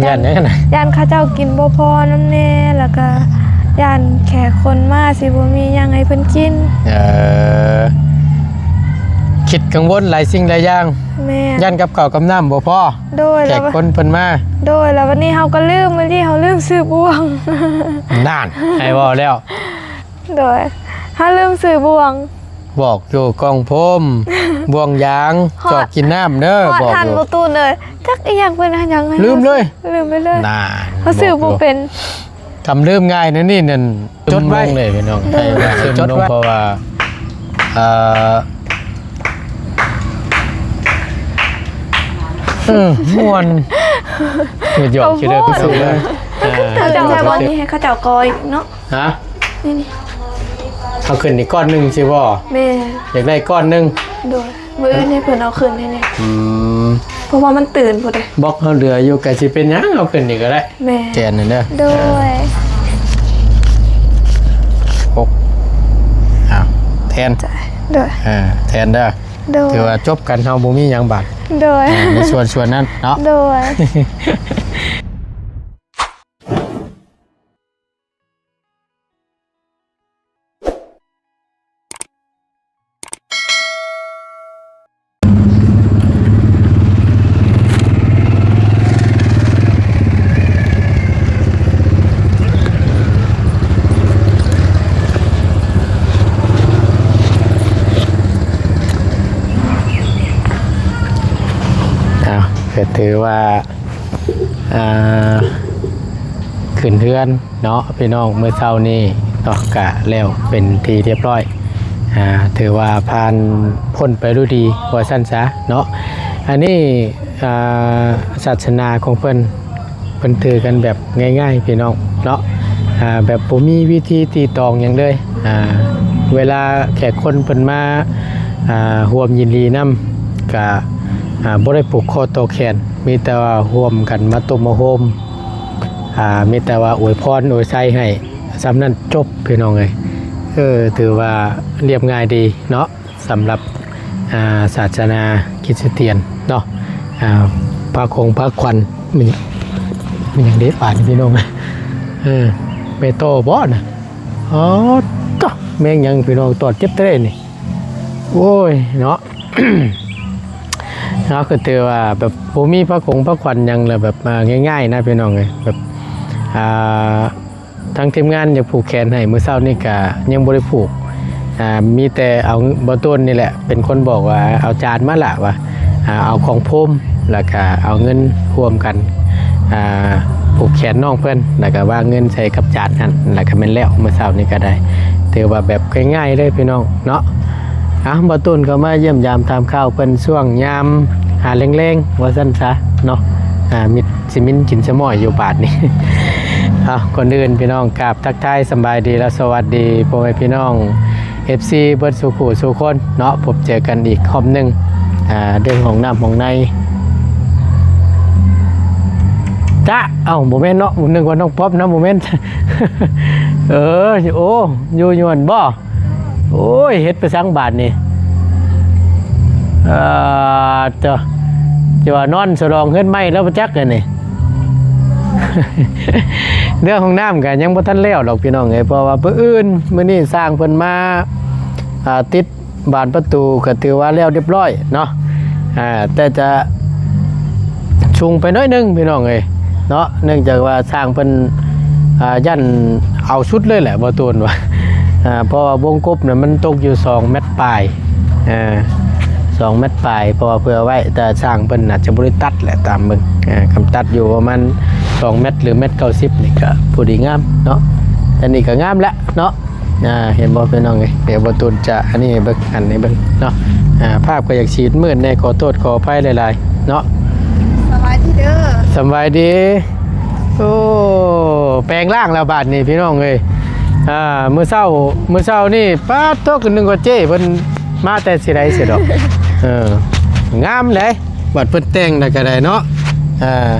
ຢ້ານຫຍັງຫັ້ນນະ? ຢ້ານເຂົາເຈົ້າກິນບໍ່ພໍນຳແດ່ ແລ້ວກະຢ້ານແຂກຄົນມາຊິບໍ່ມີຫຍັງໃຫ້ເພິ່ນກິນ. ເອີ ຄິດກັງວົນຫຼາຍສິ່ງຫຼາຍຢ່າງ. ແມ່ນ. ຢ້ານກັບເຂົ້າກັບນ້ຳບໍ່ພໍ. ໂດຍ. ແຂກຄົນເພິ່ນມາ. ໂດຍ. ແລ້ວບັດນີ້ເຮົາກໍລືມ ບາງທີເຮົາລືມຊື້ບ່ວງ. ນັ້ນ ໃຫ້ເວົ້າແລ້ວ. ໂດຍ. ເຮົາລືມຊື້ບ່ວງ. ບອກຢູ່ ກ້ອງໂຟມ ບ່ວງຢາງ ຮອດ ຈອກກິນນ້ຳເດີ ຮອດ ບອກຢູ່ ຫັ້ນບໍ່ຕູນເອີຍ ຈັກອີ່ຫຍັງເພິ່ນຫາຫຍັງໃຫ້ ລືມເລີຍ ລືມໄປເລີຍ ນາ ເຮົາຊື້ບໍ່ເປັນ ຄຳລືມງ່າຍແນວນີ້ນັ້ນ ຈົດໄວ້ເລີຍພີ່ນ້ອງ ໃຫ້ວ່າເຊື່ອມລົງ ເພາະວ່າ ເອີ ເອີ ມ່ວນ ຢອກຊື່ເດີ ພີ່ນ້ອງເດີ ເຂົາເຈົ້າໃຫ້ບ່ອນນີ້ ໃຫ້ເຂົາເຈົ້າກໍອີກເນາະ ຮະ ນີ້ໆ ເອົາຂຶ້ນອີກກ້ອນໜຶ່ງຊິບໍ່? ແມ່ນ ຢາກໄດ້ກ້ອນໜຶ່ງ ໂດຍ ມື້ອື່ນໃຫ້ເພິ່ນເອົາຂຶ້ນໃຫ້ແດ່ ອືມ ເພາະວ່າມັນຕື່ນພຸ້ນເດ້ ບລັອກເຮົາເຫຼືອຢູ່ ກະຊິເປັນຫຍັງ ເອົາຂຶ້ນນີ້ກໍໄດ້ ແມ່ນ ແຈນນັ້ນເດີ ໂດຍ ຫົກ ອ້າວ ແທນ ໂດຍ ເອີ ແທນເດີ ໂດຍ ຖືວ່າຈົບກັນ ເຮົາບໍ່ມີຫຍັງບາດ ໂດຍ ເອີ ໃນສ່ວນ ສ່ວນນັ້ນເນາະ ໂດຍ ອ້າວ ກໍຖືວ່າ ອ່າ ຂຶ້ນເຮືອນເນາະພີ່ນ້ອງ ມື້ເຊົ້ານີ້ເນາະ ກະແລ້ວເປັນທີ່ຮຽບຮ້ອຍ ອ່າ ຖືວ່າຜ່ານພົ້ນໄປດ້ວຍດີວ່າຊັ້ນຊະເນາະ ອັນນີ້ ອ່າ ສາສະໜາຂອງເພິ່ນ ເພິ່ນຖືກັນແບບງ່າຍໆ ພີ່ນ້ອງເນາະ ອ່າ ແບບບໍ່ມີວິທີຕີຕອງຫຍັງເລີຍ ອ່າ ເວລາແຂກຄົນເພິ່ນມາ ອ່າ ຮ່ວມຍິນດີນຳ ກະ ອ່າ ບໍ່ໄດ້ຜູກຄໍຕໍ່ແຂນ ມີແຕ່ວ່າຮ່ວມກັນມາຕົບມາໂຮມ ອ່າ ມີແຕ່ວ່າອວຍພອນອວຍໄຊໃຫ້ ສ່ຳນັ້ນຈົບ ພີ່ນ້ອງເອີຍ ເອີ ຖືວ່າລຽບງ່າຍດີເນາະ ສຳລັບ ອ່າ ສາສະໜາຄຣິສຕຽນເນາະ ອ່າ ພະຄົງພະຂວັນ ແມ່ນຫຍັງ ແມ່ນຫຍັງເດບາດນີ້ພີ່ນ້ອງ ເອີ ແມ່ໂຕບໍ່ນະ ອໍ ຕະ ແມ່ງຫຍັງພີ່ນ້ອງ ຕອດເຈັບແທ້ນີ້ ໂອ້ຍເນາະ ເຮົາກໍຖືວ່າແບບບໍ່ມີພະຄົງພະຂວັນຫຍັງ ແລ້ວແບບ ອ່າ ງ່າຍໆ ນະ ພີ່ນ້ອງເອີຍ ແບບ ອ່າ ທາງທີມງານຢາກຜູກແຂນໃຫ້ ມື້ເຊົ້ານີ້ກະຍັງບໍ່ໄດ້ຜູກ ອ່າ ມີແຕ່ເອົາ ບ່າວໂຕນນີ້ແຫຼະເປັນຄົນບອກວ່າ ເອົາຈານມາລະວ່າ ອ່າ ເອົາຂອງໂຟມ ແລ້ວກະເອົາເງິນຮ່ວມກັນ ອ່າ ຜູກແຂນນ້ອງເພິ່ນ ແລ້ວກະວາງເງິນໃສ່ກັບຈານຫັ້ນ ແລ້ວກະແມ່ນແລ້ວ ມື້ເຊົ້ານີ້ກະໄດ້ ຖືວ່າແບບງ່າຍໆ ເລີຍພີ່ນ້ອງເນາະ ອ່ະ ບ່າວໂຕນເຂົ້າມາຢ້ຽມຢາມຖາມຂ່າວເພິ່ນຊ່ວງຍາມ ອ່າ ແລງໆ ວ່າຊັ້ນຊະເນາະ ອ່າ ມິດ ຊິມິນກິນສະໝ້ອຍຢູ່ບາດນີ້ ເອົາ ກ່ອນອື່ນພີ່ນ້ອງ ກາບທັກທາຍສະບາຍດີ ແລະ ສະຫວັດດີພໍ່ແມ່ພີ່ນ້ອງ ເອັຟຊີ ເບິດສູ່ຄູ່ສູ່ຄົນເນາະ ພົບເຈີກັນອີກຮອບໜຶ່ງ ອ່າ ເລື່ອງຫ້ອງນ້ຳຫ້ອງໃນ ຈະ ເອົ້າ ບໍ່ແມ່ນເນາະ ນຶກວ່ານ້ອງປັອບນະ ບໍ່ແມ່ນ ເອີ ໂອ້ ຢູ່ ຢູ່ຫັ້ນບໍ່? ໂອ້ຍ ເຮັດໄປສັງບາດນີ້ ເອີ ເຈົ້າ ຈະວ່ານອນສະຫຼອງເຮືອນໃໝ່ແລ້ວບໍ່ຈັກອັນນີ້ ເລື່ອງຫ້ອງນ້ຳກໍຍັງບໍ່ທັນແລ້ວດອກພີ່ນ້ອງເອີຍ ເພາະວ່າມື້ອື່ນ ມື້ນີ້ຊ່າງເພິ່ນມາ ອ່າ ຕິດບານປະຕູ ກໍຖືວ່າແລ້ວຮຽບຮ້ອຍເນາະ ອ່າ ແຕ່ຈະ ສູງໄປໜ້ອຍໜຶ່ງພີ່ນ້ອງເອີຍເນາະ ເນື່ອງຈາກວ່າຊ່າງເພິ່ນ ອ່າ ຢ້ານເອົາສຸດເລີຍແຫຼະ ບໍ່ໂຕນວ່າ ອ່າ ເພາະວ່າວົງກົບນະ ມັນຕົກຢູ່ສອງແມັດປາຍ ເອີ ສອງແມັດປາຍ ເພາະວ່າເພື່ອໄວ້ ແຕ່ຊ່າງເພິ່ນອາດຈະບໍ່ໄດ້ຕັດແຫຼະ ຕາມເບິ່ງ ອ່າ ຄັນຕັດຢູ່ປະມານສອງແມັດ ຫຼື ແມັດເກົ້າສິບນີ້ ກໍພໍດີງາມເນາະ ອັນນີ້ກໍງາມແລ້ວເນາະ. ອ່າ ເຫັນບໍ່ພີ່ນ້ອງເອີຍ ດຽວບໍ່ຕູນຈະອັນນີ້ໃຫ້ເບິ່ງ ອັນໃຫ້ເບິ່ງເນາະ ອ່າ ພາບກໍຢາກສີມືດແດ່ ຂໍໂທດຂໍອະໄພຫຼາຍໆເນາະ. ສະບາຍດີເດີ ສະບາຍດີ. ໂອ້ ແປງຮ່າງແລ້ວບາດນີ້ພີ່ນ້ອງເອີຍ ອ່າ ມື້ເຊົ້າ ມື້ເຊົ້ານີ້ ປາດໂທ້ ກໍນຶກວ່າເຈ້ເພິ່ນມາແຕ່ຊິໃດຊິດອກ ເອີ ງາມເດ້. ບັດເພິ່ນແຕ່ງແລ້ວກໍໄດ້ເນາະ ອ່າ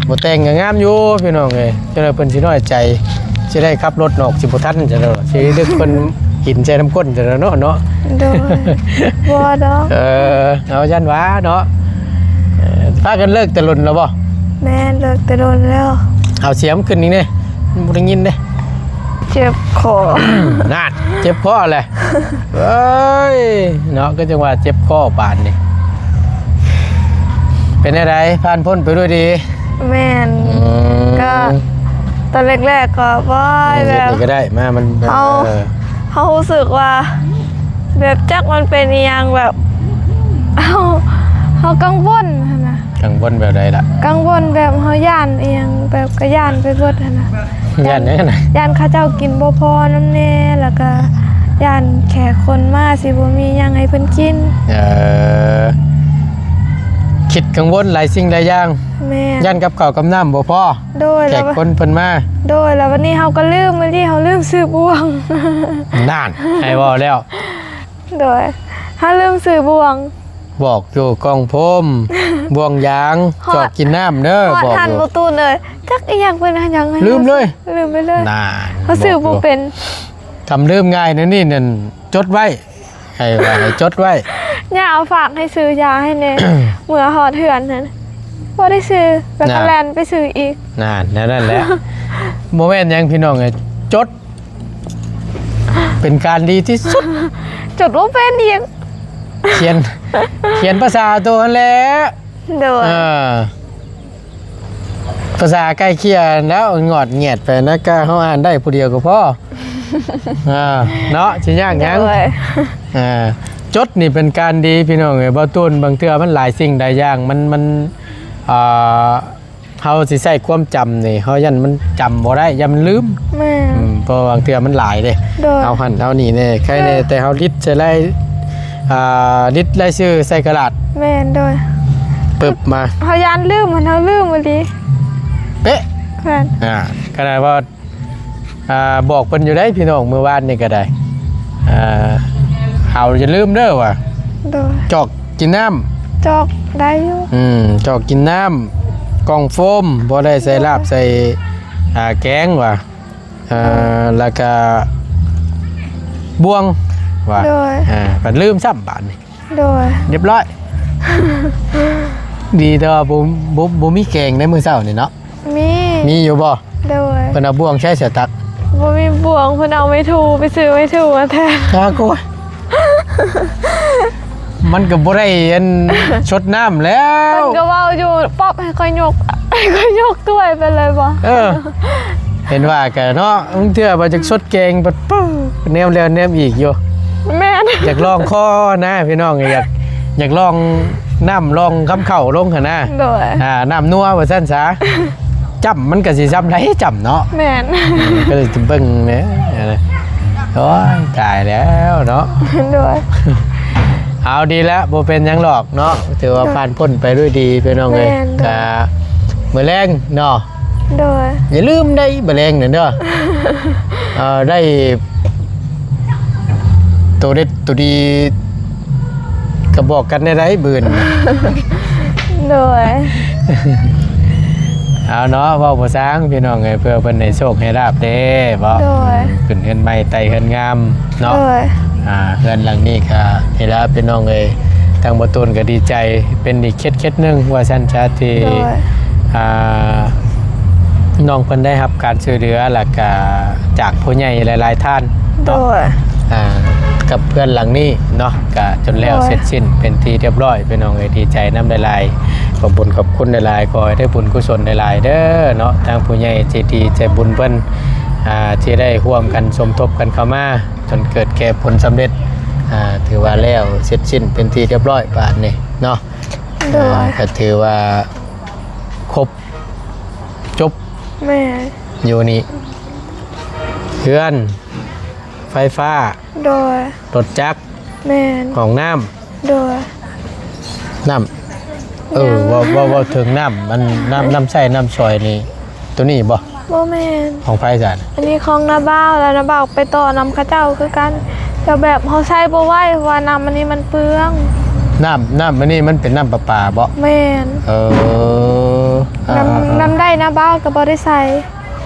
ບໍ່ແຕ່ງກໍງາມຢູ່ພີ່ນ້ອງເອີຍ ຈັ່ງໃດເພິ່ນຊິນ້ອຍໃຈ ຊິໄດ້ຂັບລົດນອກຊິບໍ່ທັນຈັ່ງໃດ ຊິດຶກເພິ່ນຫີນໃສ່ນ້ຳກົ້ນຈັ່ງໃດເນາະ ເນາະ. ໂດຍ ບໍ່ດອກ ເອີ ເອົາ ຢ້ານວ່າເນາະ ເອີ ພາກັນເລີກແຕ່ດົນແລ້ວບໍ່? ແມ່ນ ເລີກແຕ່ດົນແລ້ວ. ເອົາສຽງຂຶ້ນອີກເດ້ ມັນບໍ່ໄດ້ຍິນເດ້. ເຈັບຄໍ. ນັ້ນ ເຈັບຄໍແຫຼະ. ເອີຍ ເນາະ ຄືຈັ່ງວ່າເຈັບຄໍບາດນີ້. ເປັນແນວໃດ? ຜ່ານພົ້ນໄປດ້ວຍດີ? ແມ່ນ. ອືມ ກໍຕອນແລກໆກໍ ໂອ້ຍ ແບບ ເຮັດນີ້ກໍໄດ້ ມາ ມັນ ເຮົາ ເອີ ເຮົາຮູ້ສຶກວ່າ ແບບຈັກມັນເປັນອີ່ຫຍັງ ແບບ ເຮົາ ເຮົາກັງວົນຫັ້ນນະ. ກັງວົນແບບໃດລະ? ກັງວົນແບບເຮົາຢ້ານອີ່ຫຍັງ ແບບກໍຢ້ານໄປເບິດຫັ້ນນະ. ຢ້ານຫຍັງຫັ້ນນະ? ຢ້ານເຂົາເຈົ້າກິນບໍ່ພໍນຳແດ່ ແລ້ວກໍຢ້ານແຂກຄົນມາຊິບໍ່ມີຫຍັງໃຫ້ເພິ່ນກິນ. ເອີ ຄິດກັງວົນຫຼາຍສິ່ງຫຼາຍຢ່າງ. ແມ່ນ. ຢ້ານກັບເຂົ້າກັບນ້ຳບໍ່ພໍ. ໂດຍ. ແຂກຄົນເພິ່ນມາ. ໂດຍ. ແລ້ວບັດນີ້ເຮົາກໍລືມອີ່ຫຼີ ເຮົາລືມຊື້ບ່ວງ. ນັ້ນ ໃຫ້ເວົ້າແລ້ວ. ໂດຍ. ເຮົາລືມຊື້ບ່ວງ. ບອກຢູ່ ກ້ອງໂຟມ ບ່ວງຢາງ ຮອດ ຈອກກິນນ້ຳເດີ ຮອດ ບອກຢູ່ ບໍ່ຕູນເອີຍ ຈັກອີ່ຫຍັງເພິ່ນຫາຫຍັງໃຫ້ ລືມເລີຍ ລືມໄປເລີຍ. ນັ້ນ ເຮົາຊື້ບໍ່ເປັນ. ຄຳລືມງ່າຍແນວນີ້ນັ້ນ ຈົດໄວ້ ໃຫ້ວ່າໃຫ້ຈົດໄວ້. ຍ່າເອົາຝາກໃຫ້ຊື້ຢາໃຫ້ແດ່ ເມື່ອຮອດເຮືອນຫັ້ນ ບໍ່ໄດ້ຊື້ ແລ້ວກໍແລ່ນໄປຊື້ອີກ. ນັ້ນ ແນວນັ້ນແຫຼະ. ບໍ່ແມ່ນຫຍັງພີ່ນ້ອງເອີຍ ຈົດ ເປັນການດີທີ່ສຸດ. ຈົດບໍ່ເປັນອີກ. ຂຽນ ຂຽນພາສາໂຕຫັ້ນແຫຼະ. ໂດຍ. ເອີ ພາສາໃກ້ຄຽງແລ້ວ ງອດແງດໄປນະ ກະເຮົາອ່ານໄດ້ຜູ້ດຽວກໍພໍ. ເອີ ເນາະ ຊິຍາກຫຍັງ. ໂດຍ. ເອີ ຈົດນີ້ເປັນການດີພີ່ນ້ອງເອີຍ ບໍ່ຕູນ ບາງເທື່ອມັນຫຼາຍສິ່ງຫຼາຍຢ່າງ ມັນ ມັນ ອ່າ ເຮົາຊິໃຊ້ຄວາມຈຳນີ້ ເຮົາຢ້ານມັນຈຳບໍ່ໄດ້ ຢ້ານມັນລືມ. ແມ່ນ. ອືມ ເພາະວ່າບາງເທື່ອມັນຫຼາຍເດ້. ໂດຍ. ເອົາຫັ້ນເອົານີ້ແດ່ ໃຄແດ່ ແຕ່ເຮົາລິດໃສ່ລາຍ ອ່າ ລິດລາຍຊື່ໃສ່ກະດາດ. ແມ່ນ. ໂດຍ. ປຶບມາ ເຮົາຢ້ານລືມ ເຮົາລືມອີ່ຫຼີ. ເປະ. ແມ່ນ. ອ່າ ຂະໜາດວ່າ ອ່າ ບອກເພິ່ນຢູ່ໄດ໋ພີ່ນ້ອງ ມື້ວານນີ້ກໍໄດ້ ອ່າ ເອົາຢ່າລືມເດີວ່າ. ໂດຍ. ຈອກກິນນ້ຳ ຈອກໄດ້ຢູ່. ອືມ ຈອກກິນນ້ຳ ກ່ອງໂຟມ ບໍ່ໄດ້ໃສ່ລາບໃສ່ ອ່າ ແກງວ່າ ເອີ ແລ້ວກະບ່ວງວ່າ. ໂດຍ. ອ່າ ບັດລືມຊ້ຳບາດນີ້. ໂດຍ. ຮຽບຮ້ອຍ. ດີແຕ່ວ່າບໍ່ ບໍ່ ບໍ່ມີແກງໃນມື້ເຊົ້ານີ້ເນາະ. ມີ. ມີຢູ່ບໍ່? ໂດຍ. ເພິ່ນເອົາບ່ວງໃຊ້ສະຕັກ? ບໍ່ມີບ່ວງ ເພິ່ນເອົາໄມ້ຖູ ໄປຊື້ໄມ້ຖູມາແທນ. ຕາກວຍ ມັນກໍບໍ່ໄດ້ອັນ ຊົດນ້ຳແລ້ວ. ເພິ່ນກໍເວົ້າຢູ່ ປັອບໃຫ້ຂ້ອຍຍົກ ໃຫ້ຂ້ອຍຍົກຖ້ວຍໄປເລີຍບໍ່? ເອີ ເຫັນວ່າກະເນາະ ບາງເທື່ອວ່າຈະຊົດ ແກງປຶບ ແນມແລ້ວແນມອີກຢູ່. ແມ່ນ. ຢາກລອງຄໍນະພີ່ນ້ອງ ຢາກ ຢາກລອງນ້ຳລອງຄຳເຂົ້າລົງຫັ້ນນະ. ໂດຍ. ອ່າ ນ້ຳນົວວ່າຊັ້ນສາ ຈ້ຳມັນກໍຊິຊ່ຳໃດຈ້ຳເນາະ. ແມ່ນ. ກໍເລີຍຈະເບິ່ງແດ່. ໂອ້ຍ ຕາຍແລ້ວເນາະ. ໂດຍ. ເອົາ ດີແລ້ວ ບໍ່ເປັນຫຍັງດອກເນາະ ຖືວ່າ ໂດຍ ຜ່ານພົ້ນໄປດ້ວຍດີພີ່ນ້ອງເອີຍ. ແມ່ນ. ໂດຍ. ກະມື້ແລງເນາະ. ໂດຍ. ຢ່າລືມໄດ໋ ມື້ແລງນັ້ນເດີ ເອີ ໄດ້ໂຕເດັດໂຕດີ ກໍບອກກັນແດ່ໄດ໋ມື້ອື່ນ. ໂດຍ. ເອົາເນາະ ເວົ້າບໍ່ຊ່າງພີ່ນ້ອງເອີຍ ເພື່ອເພິ່ນໃຫ້ໂຊກໃຫ້ລາບເດ້ເນາະ. ໂດຍ. ຂຶ້ນເຮືອນໃໝ່ໄຕ່ເຮືອນງາມ ເນາະ. ໂດຍ. ອ່າ ເຮືອນຫຼັງນີ້ກະນີ້ລະພີ່ນ້ອງເອີຍ ທາງບໍ່ຕູນກະດີໃຈ ເປັນອີກເຂດເຂດໜຶ່ງວ່າຊັ້ນຊະ ທີ່ ໂດຍ ອ່າ ນ້ອງເພິ່ນໄດ້ຮັບການຊ່ວຍເຫຼືອ ແລ້ວກະຈາກຜູ້ໃຫຍ່ຫຼາຍໆທ່ານເນາະ. ໂດຍ. ອ່າ ກັບເຮືອນຫຼັງນີ້ເນາະ ກະຈົນແລ້ວ ໂດຍ ເສັດສິ້ນເປັນທີ່ຮຽບຮ້ອຍ ພີ່ນ້ອງເອີຍ ດີໃຈນຳຫຼາຍໆ ຂອບບຸນຂອບຄຸນຫຼາຍໆ ຂໍໃຫ້ໄດ້ບຸນກຸສົນຫຼາຍໆເດີເນາະ ທາງຜູ້ໃຫຍ່ໃຈດີໃຈບຸນເພິ່ນ ອ່າ ທີ່ໄດ້ຮ່ວມກັນສົມທົບກັນເຂົ້າມາ ຈົນເກີດແກ່ຜົນສຳເລັດ ອ່າ ຖືວ່າແລ້ວເສັດສິ້ນເປັນທີ່ຮຽບຮ້ອຍບາດນີ້ເນາະ. ໂດຍ. ອ່າ ກໍຖືວ່າຄົບຈົບ ແມ່ນ ຢູ່ນີ້ ເຮືອນ ໄຟຟ້າ ໂດຍ ລົດຈັກ ແມ່ນ ຫ້ອງນ້ຳ ໂດຍ ນ້ຳ ເອີ ຍັງ ເວົ້າ ເວົ້າ ເວົ້າເຖິງນ້ຳ ອັນ ນ້ຳ ນ້ຳໃຊ້ນ້ຳສອຍນີ້ ໂຕນີ້ບໍ່? ບໍ່ແມ່ນ. ຂອງໃຜຊັ້ນ? ອັນນີ້ຂອງນ້າບ່າວ ແລ້ວນ້າບ່າວໄປຕໍ່ນຳເຂົາເຈົ້າຄືກັນ ແຕ່ແບບເຮົາໃຊ້ບໍ່ໄຫວ ເພາະວ່ານ້ຳອັນນີ້ມັນເປືອງ. ນ້ຳ ນ້ຳອັນນີ້ມັນເປັນນ້ຳປະປາບໍ່? ແມ່ນ. ເອີ ນ້ຳ ອ່າໆໆ ນ້ຳໄດ້ນ້າບ່າວກໍບໍ່ໄດ້ໃຊ້.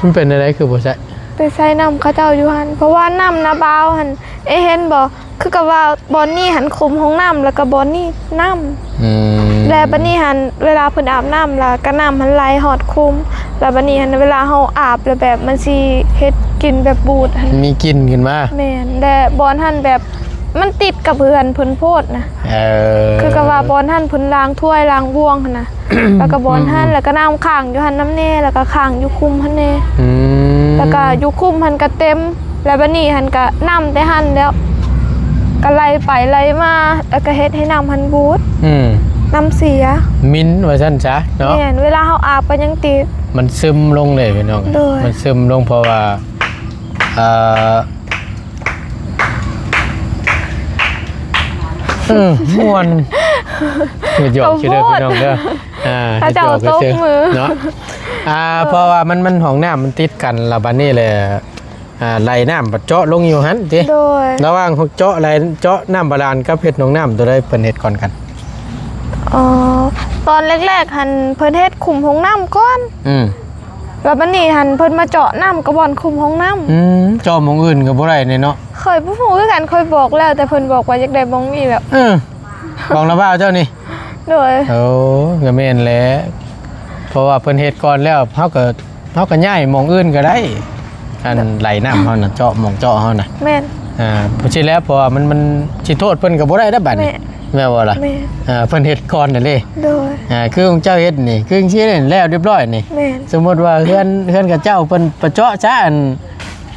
ມັນເປັນແນວໃດຄືບໍ່ໃຊ້? ໄປໃຊ້ນ້ຳເຂົາເຈົ້າຢູ່ຫັ້ນ ເພາະວ່ານ້ຳນາບ່າວຫັ້ນ ເອ ເຫັນບໍ່ ຄືກັບວ່າບ່ອນນີ້ຫັ້ນຂຸມຫ້ອງນ້ຳ ແລ້ວກໍບ່ອນນີ້ນ້ຳ. ອືມ. ແຕ່ບັດນີ້ຫັ້ນ ເວລາເພິ່ນອາບນ້ຳ ແລ້ວກໍນ້ຳຫັ້ນໄຫຼຮອດຂຸມ ແລ້ວບັດນີ້ຫັ້ນ ເວລາເຮົາອາບແລ້ວ ແບບມັນຊິເຮັດກິ່ນແບບບູດຫັ້ນ ມີກິ່ນຂຶ້ນມາ. ແມ່ນ ແລະບ່ອນຫັ້ນແບບມັນຕິດກັບເຮືອນເພິ່ນໂພດນະ. ເອີ ຄືກັບວ່າບ່ອນຫັ້ນເພິ່ນລ້າງຖ້ວຍລ້າງບ່ວງຫັ້ນນະ ແລ້ວກໍບ່ອນຫັ້ນ ອືມ ແລ້ວກໍນ້ຳຂັງຢູ່ຫັ້ນນຳແດ່ ແລ້ວກໍຂັງຢູ່ຂຸມຫັ້ນແດ່ ອືມ ແລ້ວກໍຢູ່ຂຸມຫັ້ນກໍເຕັມ ແລ້ວບັດນີ້ຫັ້ນກໍນ້ຳແຕ່ຫັ້ນແລ້ວ ກໍໄຫຼໄປໄຫຼມາ ແລ້ວກໍເຮັດໃຫ້ນ້ຳຫັ້ນບູດ ອືມ ນ້ຳເສຍ ໝິ່ນວ່າຊັ້ນຊະເນາະ. ແມ່ນ ເວລາເຮົາອາບກໍຍັງຕິດ ມັນຊຶມລົງເລີຍພີ່ນ້ອງ. ໂດຍ ມັນຊຶມລົງ ເພາະວ່າ ເອີ ເອີ ມ່ວນ ຫຍອກໆ ຊື່ເດີ ກໍໂພດ ພີ່ນ້ອງເດີ ອ່າ ເຂົາເຈົ້າ ຫຍອກໆ ຕບມື ຊື່ເນາະ ອ່າ ເອີ ເພາະວ່າມັນ ມັນຫ້ອງນ້ຳມັນຕິດກັນ ແລ້ວບັດນີ້ແຫຼະ ອ່າ ໄຫຼນ້ຳບັດເຈາະລົງຢູ່ຫັ້ນຕິ. ໂດຍ ລະຫວ່າງເຈາະໄຫຼ ເຈາະນ້ຳບາດານກັບເຮັດຫ້ອງນ້ຳ ໂຕໃດເພິ່ນເຮັດກ່ອນກັນ? ອໍ ຕອນແລກໆຫັ້ນເພິ່ນເຮັດຂຸມຫ້ອງນ້ຳກ່ອນ ອືມ ແລ້ວບັດນີ້ຫັ້ນເພິ່ນມາເຈາະນ້ຳກະບ່ອນຂຸມຫ້ອງນ້ຳ. ອືມ ເຈາະໝ່ອງອື່ນກໍບໍ່ໄດ້ແນ່ເນາະ. ຂ້ອຍບໍ່ຮູ້ຄືກັນ ຂ້ອຍບອກແລ້ວ ແຕ່ເພິ່ນບອກວ່າຢາກໄດ້ໝ່ອງນີ້ແຫຼະ. ເອີ ຂອງລະບ່າວເຈົ້ານີ້? ໂດຍ ໂອ້ ກໍແມ່ນແຫຼະ ເພາະວ່າເພິ່ນເຮັດກ່ອນແລ້ວ ເຮົາກໍ ເຮົາກໍຍ້າຍໝ່ອງອື່ນກໍໄດ້ ອັນ ໂດຍ ໄຫຼນ້ຳເຮົານະ ເຈາະໝ່ອງເຈາະເຮົານະ. ແມ່ນ ອ່າ ເພາະຊິແລ້ວ ເພາະວ່າມັນ ມັນຊິໂທດເພິ່ນກໍບໍ່ໄດ້ດອກບັດນີ້ ແມ່ນ ແມ່ນບໍ່ລະ? ແມ່ນ ອ່າ ເພິ່ນເຮັດກ່ອນນັ້ນເດ້. ໂດຍ ອ່າ ຄືຂອງເຈົ້າເຮັດນີ້ ຄືຈັ່ງຊີ້ແລ້ວຮຽບຮ້ອຍນີ້. ແມ່ນ ສົມມຸດວ່າເຮືອນ ເຮືອນຂະເຈົ້າເພິ່ນໄປເຈາະຊະ ອັນ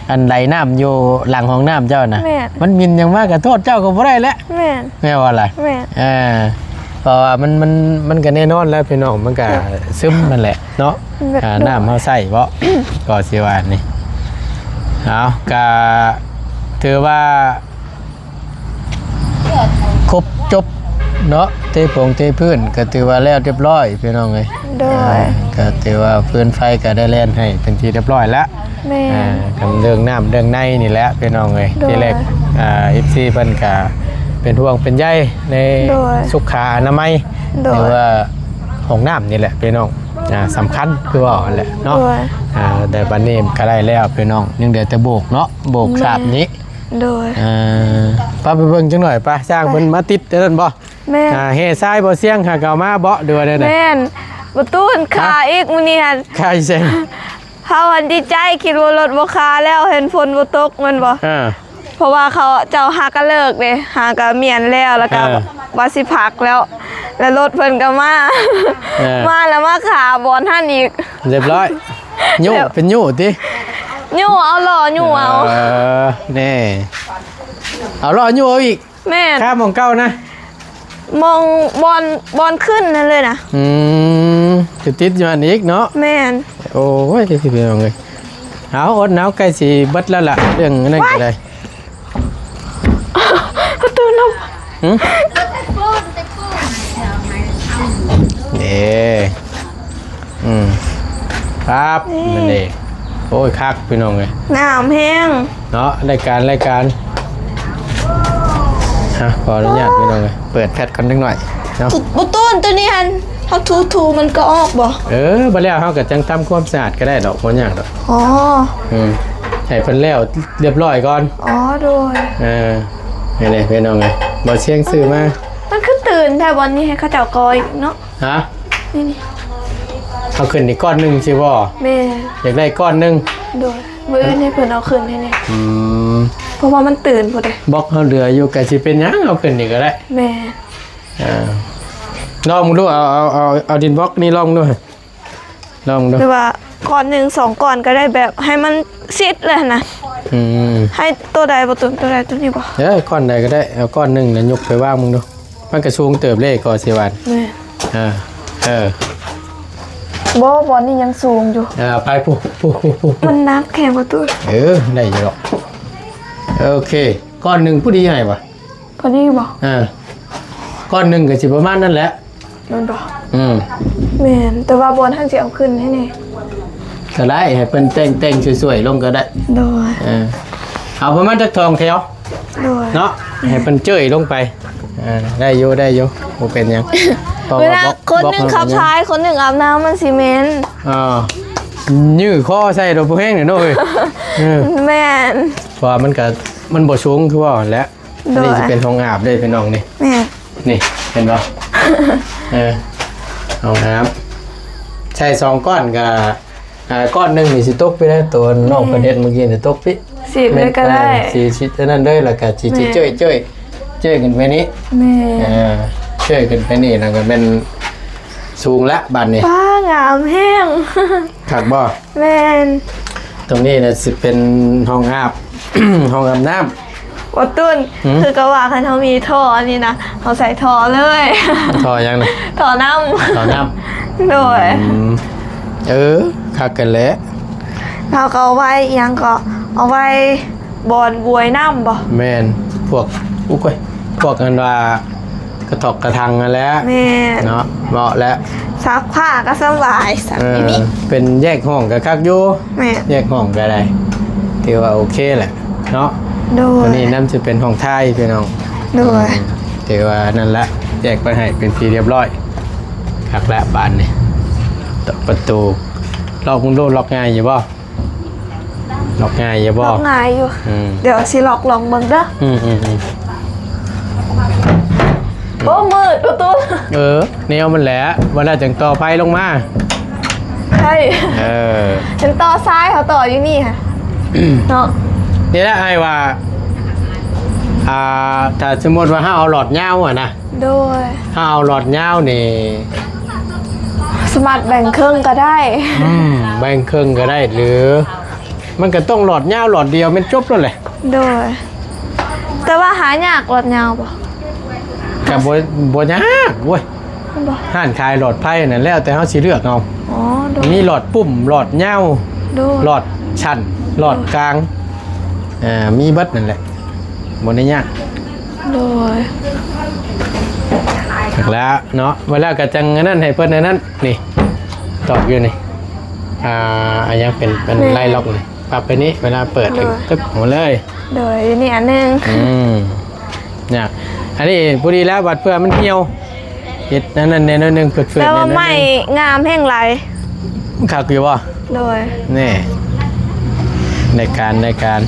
ອັນໄຫຼນ້ຳຢູ່ຫຼັງຫ້ອງນ້ຳເຈົ້ານະ ແມ່ນ ມັນໝິ່ນຫຍັງມາກໍໂທດເຈົ້າກໍບໍ່ໄດ້ແຫຼະ. ແມ່ນ ແມ່ນບໍ່ລະ? ແມ່ນ ເອີ ເພາະວ່າມັນ ມັນ ມັນກໍແນ່ນອນແລ້ວພີ່ນ້ອງ ມັນກໍຊຶມຫັ້ນແຫຼະເນາະ. ແບບ ອ່າ ນ້ຳເຮົາໃຊ້ເບາະ ກໍຊິວ່ານີ້ ເອົາ ກະຖືວ່າຄົບຈົບເນາະ ເທຜົງເທພື້ນ ກໍຖືວ່າແລ້ວຮຽບຮ້ອຍພີ່ນ້ອງເອີຍ. ໂດຍ ອ່າ ກໍຖືວ່າຟືນໄຟກໍໄດ້ແລ່ນໃຫ້ເປັນທີ່ຮຽບຮ້ອຍແລ້ວ. ແມ່ນ ອ່າ ກັນເລື່ອງນ້ຳເລື່ອງໃນນີ້ແຫຼະພີ່ນ້ອງເອີຍ. ໂດຍ ທີແລກ ອ່າ ເອັຟຊີ ເພິ່ນກະເປັນຫ່ວງເປັນໃຍໃນ ໂດຍ ສຸຂາອະນາໄມ ໂດຍ ຫຼືວ່າຫ້ອງນ້ຳນີ້ແຫຼະພີ່ນ້ອງ ອ່າ ສຳຄັນຄືເວົ້າຫັ້ນແຫຼະເນາະ. ໂດຍ ອ່າ ແຕ່ບັດນີ້ກໍໄດ້ແລ້ວພີ່ນ້ອງ ຍັງເຫຼືອແຕ່ໂບກເນາະ ໂບກ ແມ່ນ ສາບນີ້. ໂດຍ ອ່າ ໄປ ໄປເບິ່ງຈັກໜ້ອຍ ໄປ ຊ່າງເພິ່ນ ໄປ ມາຕິດອັນນັ້ນບໍ່? ແມ່ນ ອ່າ ແຮ່ຊາຍບໍ່ ຊຽງຫາກໍເອົາມາບໍ່ ຫຼືວ່າແນວໃດ? ແມ່ນ ບໍ່ຕູນ ຫະ? ຄ່າອີກມື້ນີ້ຫັ້ນ ຄ່າອີ່ແສງ ເຮົາຫັ້ນດີໃຈ ຄິດວ່າລົດບໍ່ຄ່າແລ້ວ ເຫັນຝົນບໍ່ຕົກແມ່ນບໍ່? ເອີ ເພາະວ່າເຂົາເຈົ້າຫາກະເລີກເດ້ ຫາກະມ້ຽນແລ້ວ ແລ້ວກະ ເອີ ວ່າຊິພັກແລ້ວ ແລ້ວລົດເພິ່ນກະມາ ເອີ ມາແລ້ວມາຄ່າບ່ອນຫັ້ນອີກ ຮຽບຮ້ອຍ. ຍູ້ ເປັນຍູ້ຕິ? ຍູ້ເອົາລໍ້ຍູ້ເອົາ. ເອີ ແນ່ ເອົາລໍ້ຍູ້ເອົາອີກ. ແມ່ນ ຄ່າໝ່ອງເກົ່ານະ ໝ່ອງບ່ອນ ບ່ອນຂຶ້ນນັ້ນເລີຍນະ. ອືມ ຕິດຢູ່ຫັ້ນອີກເນາະ. ແມ່ນ ໂອ້ຍ ພີ່ນ້ອງເອີຍ ເອົາ ອົດເອົາ ໃກ້ຊິເບິດແລ້ວລະ ເລື່ອງນັ້ນກໍໄດ້. ປະຕູນຳ ຫຶ? ເດ້ ອືມ ປັບ ນີ້ ນັ້ນເດ້. ໂອ້ຍ ຄັກພີ່ນ້ອງເອີຍ ງາມແຮງເນາະ. ລາຍການ ລາຍການ ຮະ ຂໍອະນຸຍາດພີ່ນ້ອງເອີຍ ເປີດແຟດກ່ອນຈັກໜ້ອຍເນາະ. ປະຕູໂຕນີ້ຫັ້ນ ເຮົາຖູໆ ມັນກໍອອກບໍ່? ເອີ ບັດແລ້ວເຮົາກໍຈັ່ງທຳຄວາມສະອາດກໍໄດ້ດອກ ບໍ່ຍາກດອກ. ອໍ ອືມ ໃຫ້ເພິ່ນແລ້ວຮຽບຮ້ອຍກ່ອນ. ອໍ ໂດຍ ເອີ ນີ້ແຫຼະພີ່ນ້ອງເອີຍ ບໍ່ຊຽງຊື້ມາ. ມັນຄືຕື່ນແທ້ ບ່ອນນີ້ໃຫ້ເຂົາເຈົ້າກໍ່ອີກເນາະ. ຮະ? ນີ້ ເອົາຂຶ້ນອີກກ້ອນໜຶ່ງຊິບໍ່? ແມ່ນ ຢາກໄດ້ກ້ອນໜຶ່ງ. ໂດຍ ມື້ອື່ນໃຫ້ເພິ່ນເອົາຂຶ້ນໃຫ້ແດ່. ອືມ ເພາະວ່າມັນຕື່ນພຸ້ນເດ້. ບລັອກເຮົາເຫຼືອຢູ່ ກະຊິເປັນຫຍັງ ເອົາຂຶ້ນນີ້ກໍໄດ້. ແມ່ນ ເອີ ລອງເບິ່ງດູ ເອົາ ເອົາ ເອົາ ເອົາດິນບລັອກນີ້ລອງເບິ່ງດູ ລອງເບິ່ງດູ ຫຼືວ່າກ້ອນໜຶ່ງສອງກ້ອນກໍໄດ້ ແບບໃຫ້ມັນຊິດເລີຍຫັ້ນນະ. ອືມ ໃຫ້ໂຕໃດບໍ່? ໂຕ ໂຕໃດ? ໂຕນີ້ບໍ່? ເອີ ກ້ອນໃດກໍໄດ້ ເອົາກ້ອນໜຶ່ງແລ້ວຍົກໄປວາງເບິ່ງດູ. ມັນກະສູງເຕີບເດ້ ກໍຊິວ່າ. ແມ່ນ ເອີ ເອີ ບໍ່ ບ່ອນນີ້ຍັງສູງຢູ່. ເອີ ໄປ ພຸ້ນ ພຸ້ນ ພຸ້ນ ພຸ້ນ ມັນໜັກແຮງປະຕູ. ເອີ ໄດ້ຢູ່ດອກ. ໂອເຄ ກ້ອນໜຶ່ງພໍດີໃຫ້ບໍ່? ພໍດີບໍ່? ເອີ ກ້ອນໜຶ່ງກໍຊິປະມານນັ້ນແຫຼະ ແມ່ນບໍ່? ອືມ ແມ່ນ ແຕ່ວ່າບ່ອນຫັ້ນຊິເອົາຂຶ້ນໃຫ້ແດ່. ກໍໄດ້ ໃຫ້ເພິ່ນແຕ່ງ ແຕ່ງສວຍໆລົງກໍໄດ້. ໂດຍ ເອີ ເອົາປະມານຈັກສອງແຖວ. ໂດຍ ເນາະ ໃຫ້ເພິ່ນເຈີ້ຍລົງໄປ. ອ່າ ໄດ້ຢູ່ ໄດ້ຢູ່ ບໍ່ເປັນຫຍັງ ເພາະວ່າ ເວລາຄົນໜຶ່ງຂັບຖ່າຍ ຄົນໜຶ່ງອາບນ້ຳ ມັນຊິເໝັນ. ອ່າ ຍື້ຄໍໃສ່ໂດຍບໍ່ແຮງເດ້ເນາະເອີຍ. ເອີ ແມ່ນ ເພາະວ່າມັນກະ ມັນບໍ່ສູງຄືວ່າຫັ້ນແຫຼະ. ໂດຍ ອັນນີ້ຊິເປັນຫ້ອງອາບເດ້ພີ່ນ້ອງນີ້. ແມ່ນ ນີ້ເຫັນບໍ່? ເອີ ຫ້ອງນ້ຳ ໃສ່ສອງກ້ອນກໍ ອ່າ ກ້ອນໜຶ່ງນີ້ຊິຕົກໄປໄດ້ ໂຕນ້ອງເພິ່ນເຮັດມື້ກີ້ນີ້ຕົກໄປ ສີບເລີຍກໍໄດ້ ເອີ ສີຊິອັນນັ້ນເລີຍ ແລ້ວກໍຊິ ແມ່ນ ເຈີ້ຍໆ ເຈີ້ຍຂຶ້ນໄປນີ້ ແມ່ນ ເອີ ເຈີ້ຍຂຶ້ນໄປນີ້ ແລ້ວກໍແມ່ນສູງລະບາດນີ້ ປ້າ ງາມແຮງ ຄັກບໍ່? ແມ່ນ ຕົງນີ້ນະຊິເປັນຫ້ອງອາບ ຫ້ອງອາບນ້ຳ ບໍ່ຕຸນ ຫືມ ຄືກໍວ່າຄັນເຮົາມີທໍ່ອັນນີ້ນະ ເຮົາໃສ່ທໍ່ເລີຍ ທໍ່ຫຍັງນະ? ທໍ່ນ້ຳ ທໍ່ນ້ຳ ໂດຍ ອືມ ເອີ ຄັກກັນແຫຼະ ເຮົາກໍເອົາໄວ້ອີ່ຫຍັງກໍເອົາໄວ້ ບ່ອນບວຍນ້ຳບໍ່? ແມ່ນ ພວກ ອຸ້ຍ ພວກອັນວ່າກະຖອກກະຖັງຫັ້ນແຫຼະ ແມ່ນ ເນາະ ເໝາະແຫຼະ ຊັກຜ້າກໍສະບາຍ ຊັກ ເອີ ຢູ່ນີ້ ເປັນແຍກຫ້ອງກໍຄັກຢູ່ ແມ່ນ ແຍກຫ້ອງກໍໄດ້ ຖືວ່າໂອເຄແຫຼະເນາະ ໂດຍ ອັນນີ້ນຳຊິເປັນຫ້ອງຖ່າຍພີ່ນ້ອງ ໂດຍ ອືມ ຖືວ່ານັ້ນລະ ແຍກໄວ້ໃຫ້ເປັນທີ່ຮຽບຮ້ອຍ ຄັກແລ້ວບາດນີ້ ປະຕູ ລັອກເບິ່ງດູ ລັອກງ່າຍຢູ່ບໍ່? ລັອກງ່າຍຢູ່ບໍ່? ລັອກງ່າຍຢູ່ ອືມ ດຽວຊິລັອກລອງເບິ່ງເດີ ອືມໆໆ ໂອ້ ມືດປະຕູ ເອີ ແນວມັນແຫຼະ ວ່າແລ້ວຈັ່ງຕໍ່ໄຟລົງມາ ໃຊ່ ເອີ ເຫັນຕໍ່ຊາຍເຂົາຕໍ່ຢູ່ນີ້ຫະ ເນາະ ນີ້ແຫຼະອ້າຍວ່າ ອ່າ ຖ້າສົມມຸດວ່າເຮົາເອົາຫຼອດຍາວຫັ້ນນະ ໂດຍ ຖ້າເອົາຫຼອດຍາວນີ້ ສາມາດແບ່ງເຄິ່ງກໍໄດ້ ອືມ ແບ່ງເຄິ່ງກໍໄດ້ ຫຼື ມັນກໍຕ້ອງຫຼອດຍາວຫຼອດດຽວແມ່ນຈົບໂລດແຫຼະ ໂດຍ ແຕ່ວ່າຫາຍາກຫຼອດຍາວບໍ່? ກໍບໍ່ ບໍ່ຍາກເວີ້ຍ ບໍ່ ຮ້ານຂາຍຫຼອດໄຟນັ້ນແລ້ວແຕ່ເຮົາຊິເລືອກເອົາ ອໍ ໂດຍ ມີຫຼອດປຸ້ມ ຫຼອດຍາວ ໂດຍ ຫຼອດສັ້ນ ຫຼອດກາງ ເອີ ມີເບິດນັ້ນແຫຼະ ບໍ່ໄດ້ຍາກ ໂດຍ ແລ້ວເນາະ ເວລາກໍຈັ່ງອັນນັ້ນໃຫ້ເພິ່ນອັນນັ້ນ ນີ້ ຕອກຢູ່ນີ້ ອ່າ ອັນຫຍັງເປັນ ເປັນ ແມ່ນ ໄລ່ລັອກນີ້ ປັບໄປນີ້ ເວລາເປີດ ໂດຍ ຕຶກ ເອົາມາເລີຍ ໂດຍ ຢູ່ນີ້ອັນໜຶ່ງ ອືມ ຍາກ ອັນນີ້ພໍດີແລ້ວ ບັດເພື່ອມັນຫ່ຽວ ເຮັດອັນນັ້ນແດ່ໜ້ອຍໜຶ່ງ ເຝືອດໆ ແຕ່ວ່າໄມ້ງາມແຮງຫຼາຍ ຄັກຢູ່ບໍ່? ໂດຍ ແນ່ ໃນການ ໃນການ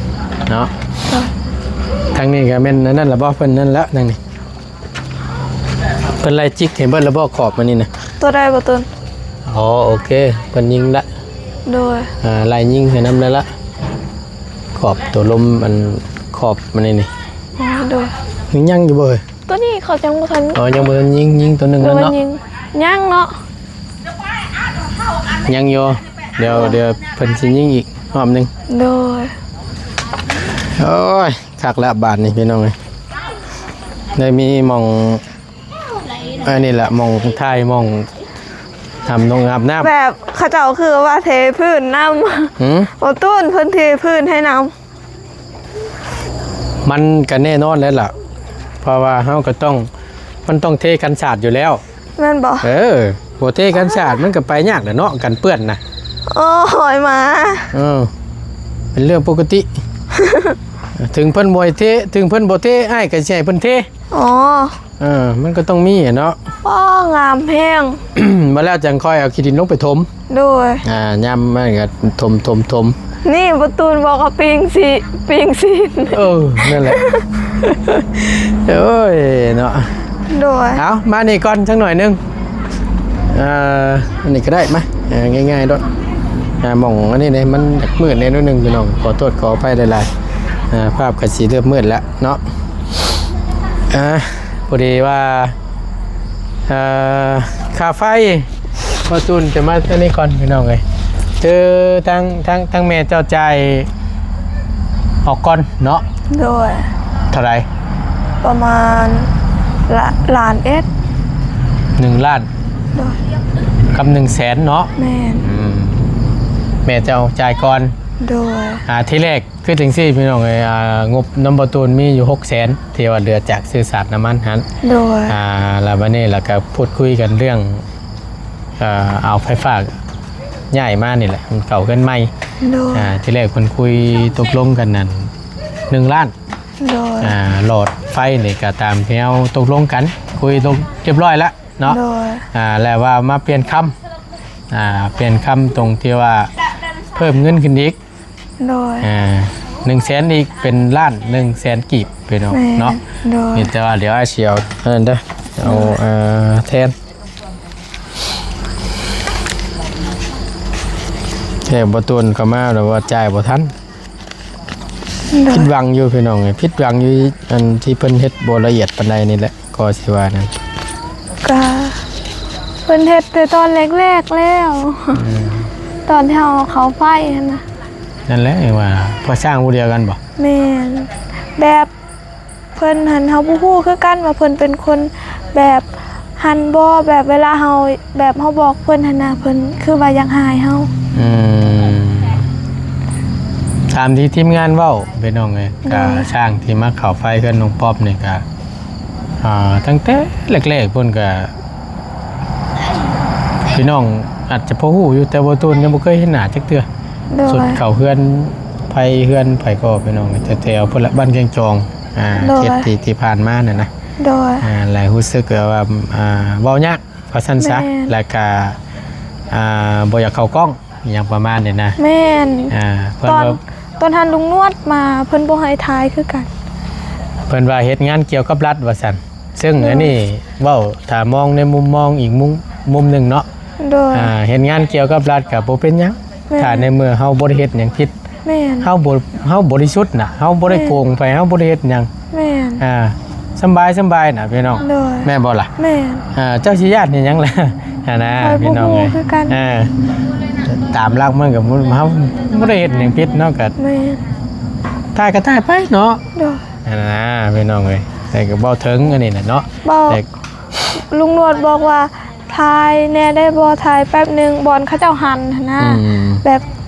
ເນາະ ໂດຍ ທາງນີ້ກໍແມ່ນອັນນັ້ນລະບໍ່? ເພິ່ນນັ້ນລະ ທາງນີ້ ເພິ່ນໄລ່ຈິກໃຫ້ເບິດລະບໍ່? ຂອບມັນນີ້ນະ ຕົວໃດບໍ່ຕຸນ? ອໍ ໂອເຄ ເພິ່ນຍິງລະ ໂດຍ ອ່າ ໄລ່ຍິງໃຫ້ນຳແລ້ວລະ ຂອບຕົວລົມ ອັນຂອບມັນນີ້ນີ້ ອໍ ໂດຍ ຍັງຢູ່ບໍ່ເອີຍ? ຕົວນີ້ເຂົາຍັງບໍ່ທັນ ອໍ ຍັງບໍ່ທັນຍິງ ຍິງຕົວໜຶ່ງນັ້ນເນາະ ຍັງເນາະ ຍັງຢູ່ ດຽວ ດຽວເພິ່ນຊິຍິງອີກຮອບໜຶ່ງ ໂດຍ ໂອ້ຍ ຄັກແລ້ວບາດນີ້ພີ່ນ້ອງເອີຍ ໄດ້ມີໝ່ອງ ອັນນີ້ລະ ໝ່ອງຖ່າຍ ໝ່ອງອາບນົງອາບນ້ຳ ແບບເຂົາເຈົ້າຄືວ່າເທພື້ນນຳ ຫື? ບໍ່ຕູນ ເພິ່ນເທພື້ນໃຫ້ນຳ ມັນກໍແນ່ນອນແລ້ວລະ ເພາະວ່າເຮົາກໍຕ້ອງ ມັນຕ້ອງເທກັນສາດຢູ່ແລ້ວ ແມ່ນບໍ່? ເອີ ບໍ່ເທກັນສາດມັນກໍໄປຍາກແຫຼະເນາະ ກັນເປື້ອນນະ ໂອ້ຍ ໝາ ເອີ ເປັນເລື່ອງປົກກະຕິ ເຖິງເພິ່ນບໍ່ໃຫ້ເທ ເຖິງເພິ່ນບໍ່ເທ ອ້າຍກໍຊິໃຫ້ເພິ່ນເທ ອໍ ເອີ ມັນກໍຕ້ອງມີແຫຼະເນາະ ອໍ ງາມແຮງ ມາແລ້ວຈັ່ງຄ່ອຍເອົາຂີ້ດິນລົງໄປຖົມ ໂດຍ ອ່າ ຍາມມັນກໍຖົມໆໆ ນີ້ປະຕູນບອກວ່າປີ້ງຊີ້ນ ປີ້ງຊີ້ນ ເອີ ນັ້ນແຫຼະ ໂອ້ຍ ເນາະ ໂດຍ ເອົາ ມານີ້ກ່ອນຈັກໜ້ອຍໜຶ່ງ ອ່າ ອັນນີ້ກໍໄດ້ ມາ ງ່າຍໆໂດດ ອ່າ ໝ່ອງອັນນີ້ເດ້ ມັນຢາກມືດແດ່ໜ້ອຍໜຶ່ງ ພີ່ນ້ອງ ຂໍໂທດຂໍອະໄພຫຼາຍໆ ອ່າ ພາບກໍຊິເລີ່ມມືດແລ້ວເນາະ ອ່າ ພໍດີວ່າ ເອີ ຄ່າໄຟ ພໍ່ຕູນຈະມາອັນນີ້ກ່ອນ ພີ່ນ້ອງເອີຍ ຄືທາງ ທາງ ທາງແມ່ເຈົ້າຈ່າຍອອກກ່ອນເນາະ ໂດຍ ເທົ່າໃດ? ປະມານ ລະ ລ້ານເອັດ ໜຶ່ງລ້ານ ໂດຍ ກັບໜຶ່ງແສນເນາະ ແມ່ນ ອືມ ແມ່ເຈົ້າຈ່າຍກ່ອນ ໂດຍ ອ່າ ທີແລກ ຄືຈັ່ງຊີ້ພີ່ນ້ອງເອີຍ ອ່າ ງົບນຳບໍ່ຕູນມີຢູ່ຫົກແສນ ທີ່ວ່າເຫຼືອຈາກຊື້ສາດນ້ຳມັນຫັ້ນ ໂດຍ ອ່າ ແລ້ວບັດນີ້ລະກະພູດຄຸຍກັນເລື່ອງ ເອີ ເອົາໄຟຟ້າຍ້າຍມານີ້ແຫຼະ ມັນເຂົ້າເຮືອນໃໝ່ ໂດຍ ອ່າ ທີແລກເພິ່ນຄຸຍຕົກລົງກັນນັ້ນ ໜຶ່ງລ້ານ ໂດຍ ອ່າ ຫຼອດໄຟນີ້ກະຕາມທີ່ເຮົາຕົກລົງກັນ ຄຸຍຕົກຮຽບຮ້ອຍລະເນາະ ໂດຍ ອ່າ ແລ້ວວ່າມາປ່ຽນຄຳ ອ່າ ປ່ຽນຄຳຕົງທີ່ວ່າເພີ່ມເງິນຂຶ້ນອີກ ໂດຍ ອ່າ ໜຶ່ງແສນອີກເປັນລ້ານໜຶ່ງແສນກີບ ພີ່ນ້ອງ ແມ່ນ ເນາະ ໂດຍ ມີແຕ່ວ່າດຽວອ້າຍຊິເອົາອັນນັ້ນເດີ ເອົາ ໂດຍ ເອີ ແທນ ແຕ່ບໍ່ໂຕນເຂົ້າມາແລ້ວວ່າຈ່າຍບໍ່ທັນ. ໂດຍ ຜິດຫວັງຢູ່ພີ່ນ້ອງເອີຍ, ຜິດຫວັງຢູ່ອັນທີ່ເພິ່ນເຮັດບໍ່ລະອຽດປານໃດນີ້ແຫຼະ ກໍຊິວ່ານັ້ນ. ກະເພິ່ນເຮັດແຕ່ຕອນແລກໆແລ້ວ ອືມ ຕອນທີ່ເຮົາເຂົ້າໄຟຫັ້ນນະ. ນັ້ນແຫຼະ ເອີ ວ່າພວກຊ່າງຜູ້ດຽວກັນບໍ່? ແມ່ນ ແບບ ເພິ່ນຫັ້ນເຮົາບໍ່ຮູ້ຄືກັນວ່າເພິ່ນເປັນຄົນແບບຫັ້ນບໍ່ ແບບເວລາເຮົາ ແບບເຮົາບອກເພິ່ນຫັ້ນນະ ເພິ່ນຄືວ່າຢາກຮ້າຍເຮົາ. ອືມ ຕາມທີ່ທີມງານເວົ້າພີ່ນ້ອງເອີຍ ໂດຍ ກະຊ່າງທີ່ມາເຂົ້າໄຟເຮືອນນ້ອງປອບນີ້ກະ ອ່າ ຕັ້ງແຕ່ແລກໆພຸ້ນກະ ພີ່ນ້ອງອາດຈະພໍຮູ້ຢູ່ ແຕ່ບໍ່ໂຕນຍັງບໍ່ເຄີຍເຫັນໜ້າຈັກເທື່ອ. ໂດຍ ສຸດເຂົ້າເຮືອນ ໄຟເຮືອນໃຜກໍພີ່ນ້ອງ ແຖວໆພຸ້ນລະ ບ້ານແກ້ງຈອງ ອ່າ ໂດຍ ເຂດທີ່ ທີ່ຜ່ານມານັ້ນນະ. ໂດຍ ອ່າ ແລະຮູ້ສຶກແບບວ່າ ອ່າ ເວົ້າຍາກວ່າຊັ້ນຊະ. ແມ່ນ ແລະກະ ອ່າ ບໍ່ຢາກເຂົ້າກ້ອງ ອີຫຍັງປະມານນີ້ນະ. ແມ່ນ ອ່າ ເພິ່ນ ຕອນ ວ່າ ຕອນຫັ້ນລຸງນວດມາ ເພິ່ນບໍ່ໃຫ້ຖ່າຍຄືກັນ. ເພິ່ນວ່າເຮັດງານກ່ຽວກັບລັດວ່າຊັ້ນ. ເຊິ່ງ ໂດຍ ອັນນີ້ເວົ້າ ຖ້າມອງໃນມຸມມອງອີກມຸມ ມຸມໜຶ່ງເນາະ. ໂດຍ ອ່າ ເຮັດງານກ່ຽວກັບລັດກະບໍ່ເປັນຫຍັງ ແມ່ນ ຖ້າໃນເມື່ອເຮົາບໍ່ໄດ້ເຮັດຫຍັງຜິດ. ແມ່ນ ເຮົາບໍ່ ເຮົາບໍລິສຸດນະ ເຮົາບໍ່ໄດ້ ແມ່ນ ໂກງໃຜ ເຮົາບໍ່ໄດ້ເຮັດຫຍັງ. ແມ່ນ ອ່າ ສຳບາຍ ສຳບາຍນະພີ່ນ້ອງ. ໂດຍ ແມ່ນບໍ່ລະ? ແມ່ນ ອ່າ ເຈົ້າຊິຢ້ານເຮັດຫຍັງລະຫັ້ນນະ ຂ້ອຍບໍ່ຮູ້ຄືກັນ. ພີ່ນ້ອງເອີຍ ອ່າ ຕາມຫຼັກມັນກະ ເຮົາບໍ່ໄດ້ເຮັດຫຍັງຜິດເນາະ ກະ ແມ່ນ ຖ່າຍກະຖ່າຍໄປເນາະ. ໂດຍ ຫັ້ນນະພີ່ນ້ອງເອີຍ ແຕ່ກໍເວົ້າເຖິງອັນນີ້ນະເນາະ. ເວົ້າ ແຕ່ລຸງນວດບອກວ່າ ຖ່າຍແດ່ໄດ້ບໍ່ ຖ່າຍແປັບໜຶ່ງ ບ່ອນເຂົາເຈົ້າຫັນຫັ້ນນະ. ອືມ ແບບ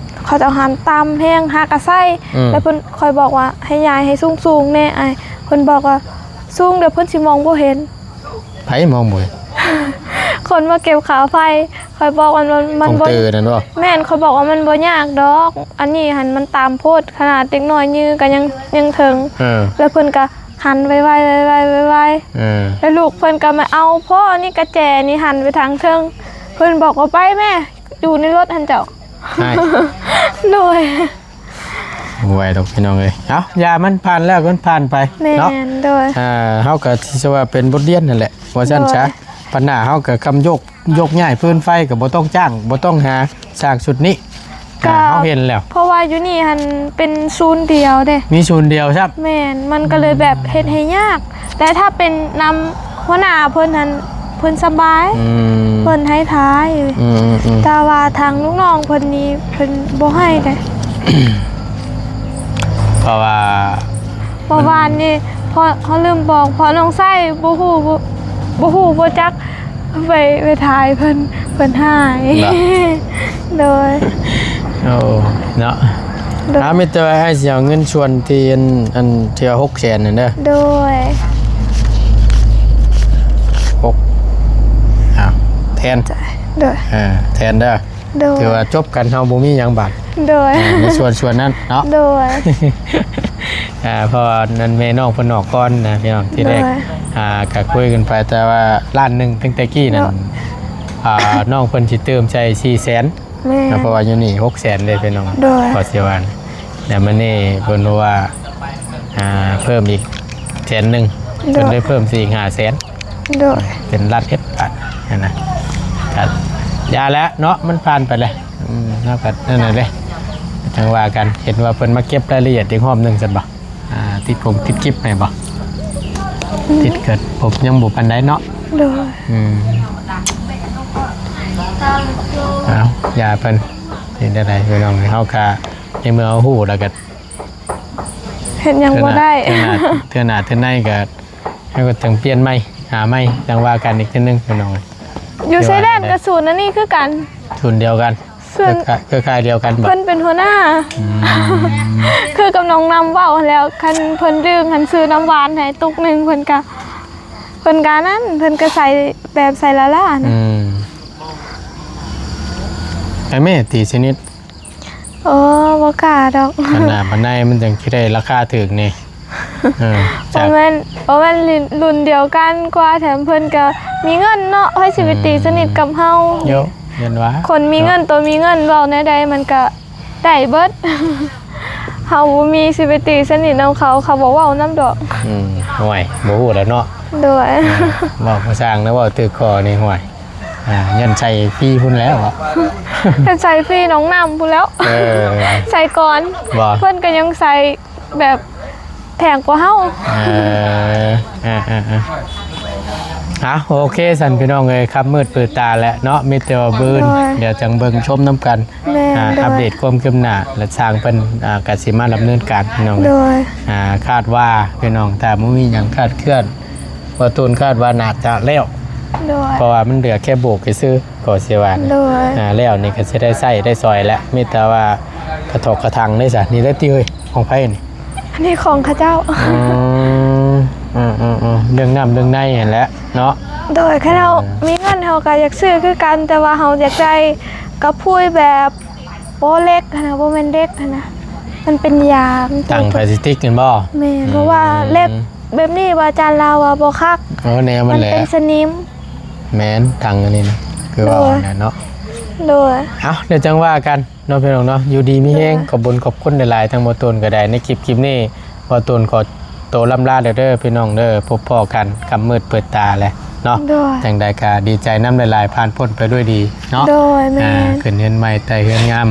ເຂົາເຈົ້າຫັນຕ່ຳແຮງ ຫາກະໃສ່. ອືມ ແລ້ວເພິ່ນ ຂ້ອຍບອກວ່າໃຫ້ຍ້າຍໃຫ້ສູງໆແດ່ອ້າຍ ເພິ່ນບອກວ່າສູງດຽວເພິ່ນຊິມອງບໍ່ເຫັນ. ໃຜມອງບໍ່ເຫັນ? ຄົນມາເກັບຄ່າໄຟ. ຂ້ອຍບອກວ່າມັນ ມັນບໍ່ ຂອງເຕີນັ້ນບໍ່? ແມ່ນ ຂ້ອຍບອກວ່າມັນບໍ່ຍາກດອກ ອັນນີ້ຫັ້ນມັນຕ່ຳໂພດ ຂະໜາດເດັກນ້ອຍຢືນກໍຍັງ ຍັງເຖິງ. ເອີ ແລ້ວເພິ່ນກໍຫັນໄວໆ ໄວໆ ໄວໆ. ເອີ ແລ້ວລູກເພິ່ນກໍມາເອົາ ພໍ່ນີ້ກະແຈນີ້ຫັນໄປທາງເທິງ. ເພິ່ນບອກວ່າໄປແມ່ ຢູ່ໃນລົດຫັ້ນເຈົ້າ. ໃຊ່ ໂດຍ ບໍ່ໄຫວດອກພີ່ນ້ອງເອີຍ. ເອົ້າ ຢ່າ ມັນຜ່ານແລ້ວ ມັນຜ່ານໄປເນາະ. ແມ່ນ ໂດຍ ອ່າ ເຮົາກໍຊິວ່າເປັນບົດຮຽນຫັ້ນແຫຼະ ວ່າຊັ້ນຊະ. ໂດຍ ບັດໜ້າເຮົາກໍຄຳໂຍກ ໂຍກຍ້າຍຟືນໄຟກໍບໍ່ຕ້ອງຈ້າງ ບໍ່ຕ້ອງຫາ ສ້າງຊຸດນີ້. ກໍ ອ່າ ເຮົາເຫັນແລ້ວ ເພາະວ່າຢູ່ນີ້ຫັ້ນເປັນສູນດຽວເດ້ ມີສູນດຽວຊ້ຳ. ແມ່ນ ມັນກໍເລີຍແບບເຮັດໃຫ້ຍາກ ແຕ່ຖ້າເປັນນຳຫົວໜ້າເພິ່ນຫັ້ນ ເພິ່ນສະບາຍ. ອືມ ເພິ່ນໃຫ້ຖ່າຍ. ອືມໆໆ ແຕ່ວ່າທາງລູກນ້ອງເພິ່ນນີ້ ເພິ່ນບໍ່ໃຫ້ເດ້ ເພາະວ່າ ເມື່ອວານນີ້ ເພາະເຮົາລືມບອກ ເພາະນ້ອງໄຊບໍ່ຮູ້ ບໍ່ ບໍ່ຮູ້ບໍ່ຈັກ ໄປ ໄປຖ່າຍເພິ່ນ ເພິ່ນຮ້າຍ. ເນາະ ໂດຍ ໂອ້ ເນາະ ໂດຍ ອ່າ ມີແຕ່ວ່າອ້າຍຊິເອົາເງິນສ່ວນທີ່ອັນ ອັນທີ່ວ່າຫົກແສນນັ້ນເດີ. ໂດຍ ຫົກ ອ້າວ ແທນ ໂດຍ ອ່າ ແທນເດີ. ໂດຍ ຖືວ່າຈົບກັນ ເຮົາບໍ່ມີຫຍັງບາດ. ໂດຍ ອ່າ ໃນສ່ວນ ສ່ວນນັ້ນເນາະ. ໂດຍ ອ່າ ເພາະວ່ານັ້ນແມ່ນ້ອງເພິ່ນອອກກ່ອນນະພີ່ນ້ອງ. ທີແລກ ໂດຍ ອ່າ ກະຄຸຍກັນໄປ ແຕ່ວ່າລ້ານໜຶ່ງຕັ້ງແຕ່ກີ້ນັ້ນ ໂດຍ ອ່າ ນ້ອງເພິ່ນຊິຕື່ມໃສ່ສີ່ແສນ. ແມ່ນ ອ່າ ເພາະວ່າຢູ່ນີ້ຫົກແສນເດ້ພີ່ນ້ອງ. ໂດຍ ກໍຊິວ່າ ແລ້ວມື້ນີ້ເພິ່ນວ່າ ອ່າ ເພີ່ມອີກແສນໜຶ່ງ ໂດຍ ເພິ່ນໄດ້ເພີ່ມຊິອີກຫ້າແສນ. ໂດຍ ເປັນລ້ານເອັດບາດຫັ້ນນະ. ກໍຢ່າແຫຼະເນາະ ມັນຜ່ານໄປແລ້ວ. ອືມ ເຮົາກໍນັ້ນແຫຼະເດ້ ຈັ່ງວ່າກັນ. ເຫັນວ່າເພິ່ນມາເກັບລາຍລະອຽດອີກຮອບໜຶ່ງຊັ້ນບໍ່? ອ່າ ຕິດກົງຕິດກິບໃຫ້ບໍ່? ອືມ ຕິດກໍບໍ່ ຍັງບໍ່ປານໃດເນາະ. ໂດຍ ອືມ ເອົາ ຢ່າເພິ່ນ ເຮັດແນວໃດພີ່ນ້ອງ. ເຮົາກໍໃນເມື່ອເຮົາຮູ້ແລ້ວກໍ ເຮັດຫຍັງບໍ່ໄດ້. ເທື່ອໜ້າ ເທື່ອໜ້າ ເທື່ອໃນກໍ ເຮົາກໍຈັ່ງປ່ຽນໃໝ່ ຫາໃໝ່ ຈັ່ງວ່າກັນອີກເທື່ອໜຶ່ງພີ່ນ້ອງ. ຢູ່ຊາຍແດນກໍສູນອັນນີ້ຄືກັນ ສູນດຽວກັນ ເຄືອ ເຄືອຂ່າຍດຽວກັນບໍ່? ເພິ່ນເປັນຫົວໜ້າ. ອືມ ຄືກັບນ້ອງນຳເວົ້າຫັ້ນແຫຼະ ຄັນເພິ່ນດຶງຫັ້ນ ຊື້ນ້ຳຫວານໃຫ້ຕຸກໜຶ່ງ ເພິ່ນກະ ເພິ່ນກະນັ້ນ ເພິ່ນກະໃສ່ແບບໃສ່ລ້າໆນະ. ອືມ ແຕ່ແມ່ຕີສະໜິດ ໂອ້ ບໍ່ກ້າດອກ. ຄັນໜ້າປານໃດມັນຈັ່ງຊິໄດ້ລາຄາຖືກນີ້. ເອີ ບໍ່ແມ່ນ ບໍ່ແມ່ນລຸ້ນ ລຸ້ນດຽວກັນກວ່າ ແຖມເພິ່ນກໍມີເງິນເນາະ ໃຜຊິໄປຕີສະໜິດກັບເຮົາ. ໂຍ ແມ່ນວ່າ ຄົນມີເງິນ ໂຕມີເງິນ ເວົ້າແນວໃດມັນກໍໄດ້ເບິດ. ເຮົາບໍ່ມີ ຊິໄປຕີສະໜິດນຳເຂົາ ເຂົາບໍ່ເວົ້ານຳດອກ. ອືມ ໂອ້ຍ ບໍ່ຮູ້ແລ້ວເນາະ. ໂດຍ ເອີ ເວົ້າກໍຊ່າງນະ ເວົ້າຖືກຂໍ້ນີ້ ໂອ້ຍ. ອ່າ ຍ້ອນໃສ່ຟຣີພຸ້ນແລ້ວເບາະ ໃສ່ຟຣີໜອງນ້ຳພຸ້ນແລ້ວ. ເອີ ໃສ່ກ່ອນ ບໍ່ ເພິ່ນກໍຍັງໃສ່ແບບແພງກວ່າເຮົາ. ເອີ ເອີໆໆ ອ່ະ ໂອເຄ ຊັ້ນພີ່ນ້ອງເອີຍ ຄ່ຳມືດເປີດຕາແລ້ວເນາະ ມີແຕ່ວ່າມື້ອື່ນ ໂດຍ ດຽວຈັ່ງເບິ່ງຊົມນຳກັນ ແມ່ນ ອ່າ ໂດຍ ອັບເດດຄວາມຄືບໜ້າ ແລະ ຊ່າງເພິ່ນ ອ່າ ກະຊິມາດຳເນີນການພີ່ນ້ອງເອີຍ. ໂດຍ ອ່າ ຄາດວ່າພີ່ນ້ອງ ຖ້າບໍ່ມີຫຍັງຄາດເຄື່ອນ ບໍ່ຕູນຄາດວ່າໜ້າຈະແລ້ວ ໂດຍ ເພາະວ່າມັນເຫຼືອແຄ່ໂບກຊື່ໆ ກໍຊິວ່າ ໂດຍ ອ່າ ແລ້ວນີ້ກໍຊິໄດ້ໃຊ້ໄດ້ສອຍແລ້ວ ມີແຕ່ວ່າກະຖອກກະຖັງເດ້ຊະ. ນີ້ໄດ້ຕິເຮີ້ຍ ຂອງໃຜນີ້? ອັນນີ້ຂອງເຂົາເຈົ້າ. ອືມ ອືມໆໆ ເລື່ອງນ້ຳເລື່ອງໃນຫັ້ນແຫຼະເນາະ. ໂດຍ ຄັນເຮົາ ເອີ ມີເງິນເຮົາກໍຢາກຊື້ຄືກັນ ແຕ່ວ່າເຮົາຢາກໄດ້ກະພຸ້ຍແບບບໍ່ເຫຼັກຫັ້ນນະ ບໍ່ແມ່ນເຫຼັກຫັ້ນນະ ມັນເປັນຢາງ ຖັງພລາສຕິກຫັ້ນບໍ່? ແມ່ນ ອືມ ເພາະວ່າເຫຼັກແບບນີ້ວ່າຈານລາວວ່າບໍ່ຄັກ. ໂອ້ ແນວມັນແຫຼະ ມັນເປັນສະໜິມ. ແມ່ນ ຖັງອັນນີ້ນະ ຄືວ່າ ໂດຍ ຫັ້ນແຫຼະເນາະ. ໂດຍ ເອົ້າ ດຽວຈັ່ງວ່າກັນ ເນາະ ພີ່ນ້ອງເນາະ ຢູ່ດີມີແຮງ. ໂດຍ ຂອບບຸນຂອບຄຸນຫຼາຍໆ ທັງບໍ່ຕູນກໍໄດ້ ໃນຄລິບ ຄລິບນີ້ ບໍ່ຕູນຂໍໂຕລ່ຳລາແລ້ວເດີພີ່ນ້ອງເດີ ພົບພໍ້ກັນຄ່ຳມືດເປີດຕາແຫຼະເນາະ. ໂດຍ ຈັ່ງໃດກໍດີໃຈນຳຫຼາຍໆ ຜ່ານພົ້ນໄປດ້ວຍດີເນາະ. ໂດຍ ແມ່ນ ອ່າ ຂຶ້ນເຮືອນໃໝ່ໄຕ່ເຮືອນງາມ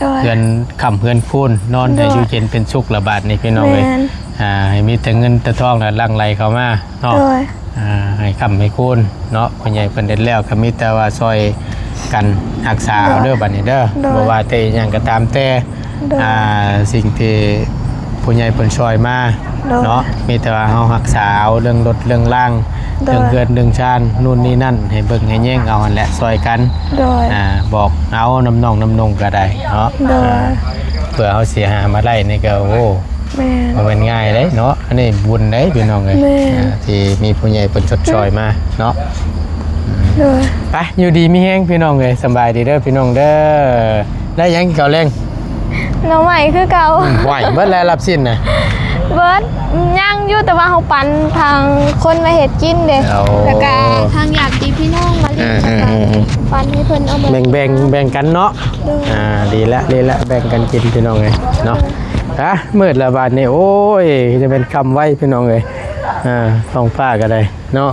ໂດຍ ເຮືອນຄ້ຳເຮືອນຄູນ ນອນໃຫ້ ໂດຍ ຢູ່ເຢັນເປັນສຸກລະບາດນີ້ພີ່ນ້ອງເອີຍ. ແມ່ນ ອ່າ ໃຫ້ມີແຕ່ເງິນແຕ່ທອງລະຫຼັ່ງໄຫຼເຂົ້າມາ ເນາະ. ໂດຍ ອ່າ ໃຫ້ຄ້ຳໃຫ້ຄູນເນາະ ຜູ້ໃຫຍ່ເພິ່ນເຮັດແລ້ວກໍມີແຕ່ວ່າຊ່ອຍກັນຮັກສາເອົາເດີ ໂດຍ ບັດນີ້ເດີ. ໂດຍ ບໍ່ວ່າແຕ່ອີ່ຫຍັງກໍຕາມແຕ່ ໂດຍ ອ່າ ສິ່ງທີ່ຜູ້ໃຫຍ່ເພິ່ນຊ່ອຍມາ ໂດຍ ເນາະ ມີແຕ່ວ່າເຮົາຮັກສາເອົາເລື່ອງລົດເລື່ອງລາງ ໂດຍ ເລື່ອງເຮືອນເລື່ອງຊານ ນູ້ນນີ້ນັ້ນ ໃຫ້ເບິ່ງໃຫ້ແຍງເອົາຫັ້ນແຫຼະ ຊ່ອຍກັນ. ໂດຍ ອ່າ ບອກເອົານຳນ້ອງນຳນຸ່ງກໍໄດ້ເນາະ. ໂດຍ ອ່າ ເພື່ອເຮົາຊິຫາມາໄດ້ນີ້ກໍ ໂອ້ ແມ່ນ ບໍ່ແມ່ນງ່າຍເດ້ເນາະ. ອັນນີ້ບຸນເດ້ພີ່ນ້ອງເອີຍ ແມ່ນ ອ່າ ທີ່ມີຜູ້ໃຫຍ່ເພິ່ນຊົດຊ່ອຍມາເນາະ. ໂດຍ ໄປ ຢູ່ດີມີແຮງພີ່ນ້ອງເອີຍ ສະບາຍດີເດີພີ່ນ້ອງເດີ. ໄດ້ຫຍັງກິນເຂົ້າແລງ? ໜໍ່ໄມ້ຄືເກົ່າ. ອືມ ໄຫວເບິດແລ້ວ ລາບຊີ້ນນະ ເບິດ ຍັງຢູ່ ແຕ່ວ່າເຮົາປັນທາງຄົນມາເຮັດກິນເດ້. ໂອ້ ແລ້ວກະທາງຍາດຕິພີ່ນ້ອງມາຫຼິ້ນ ເອີໆໆໆ ແລ້ວກະປັນໃຫ້ເພິ່ນເອົາມາ ແບ່ງໆ ແບ່ງກັນເນາະ. ໂດຍ ອ່າ ດີແລ້ວ ດີແລ້ວ ແບ່ງກັນກິນພີ່ນ້ອງເອີຍເນາະ. ອ່ະ ມືດແລ້ວບາດນີ້ ໂອ້ຍ ຈະແມ່ນຄ່ຳໄວພີ່ນ້ອງເອີຍ. ອ່າ ທ້ອງຟ້າກໍໄດ້ເນາະ.